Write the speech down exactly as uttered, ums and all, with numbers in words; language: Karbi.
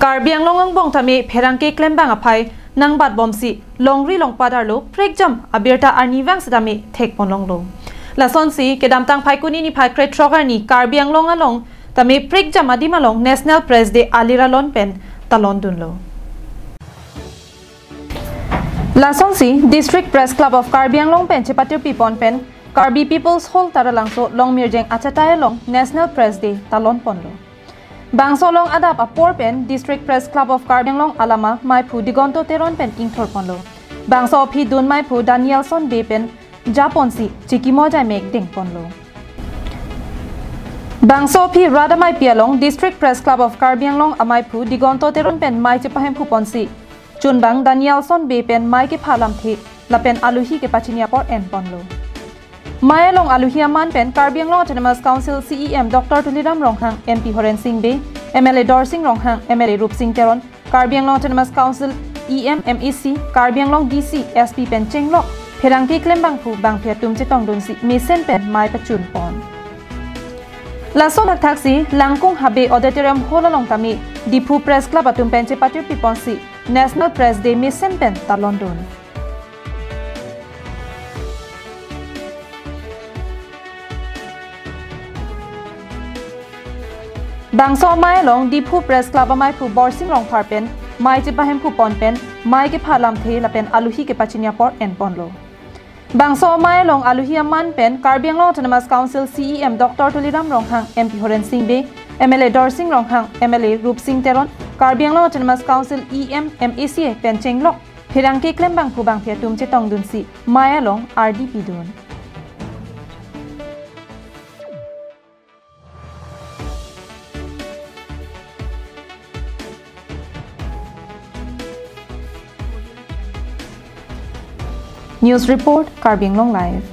Karbi Anglong angbong tame pherangke klembang aphai nangbatbomsi longri longpat arlo prekjam abirta arnivang setame thekponlonglo. Lasonsi kedamtang Phaikuni niphai krethrok arni Karbi Anglong along tame prekjam adim along National Press Day alir alon pen talondunlo. Lasonsi District Press Club of Karbi Anglong pen chepatirpipon pen Karbi People's Hall Taralangso Longmirjeng achatai along National Press Day talonponlo. Bangso along adap apor pen District Press Club of Karbi Anglong alama maiphu Digonto Teron pen ingthorponlo. Bangso aphi dun maiphu Danielson Bey pen japonsi chikimo jaimek dengponlo. Bangso aphi rat amaipi along District Press Club of Karbi Anglong amaiphu Digonto Teron pen mei chepahemphuponsi chunbang Danielson Bey pen mei kepha alamthe lapen aluhi kepachini apor enponlo. Mei along aluhi aman pen Karbi Anglong Autonomous Council C E M Doctor Tuliram Ronghang, M P Horen Sing Bey, M L A Dorsing Ronghang, M L A Rupsing Teron, Karbi Anglong Autonomous Council E M, M A C, Karbi Anglong D C, S P pen chenglok pherangke klembangphu bangphi atum chetongdunsi mesen pen mei pachunpon. Lason thakthaksi Langkung Habe Auditorium Hall along tame Diphu Press Club atum pen chepatirpiponsi National Press Day mesen pen talondun. Bangso amei along Diphu Press Club amaiphu Borsing Rongphar pen mei chepahemphu pon pen mei kepha alamthe lapen aluhi kepachini apor enponlo. Bangso amei along aluhi aman pen Karbi Anglong Autonomous Council C E M Doctor Tuliram Ronghang, M P Horen Sing Bey, M L A Dorsing Ronghang, M L A Rupsing Teron, Karbi Anglong Autonomous Council E M, M A C pen chenglok pherangke klembangphu bangphi atum chetongdunsi mei along ardi pidun. News report, Karbi Anglong Live.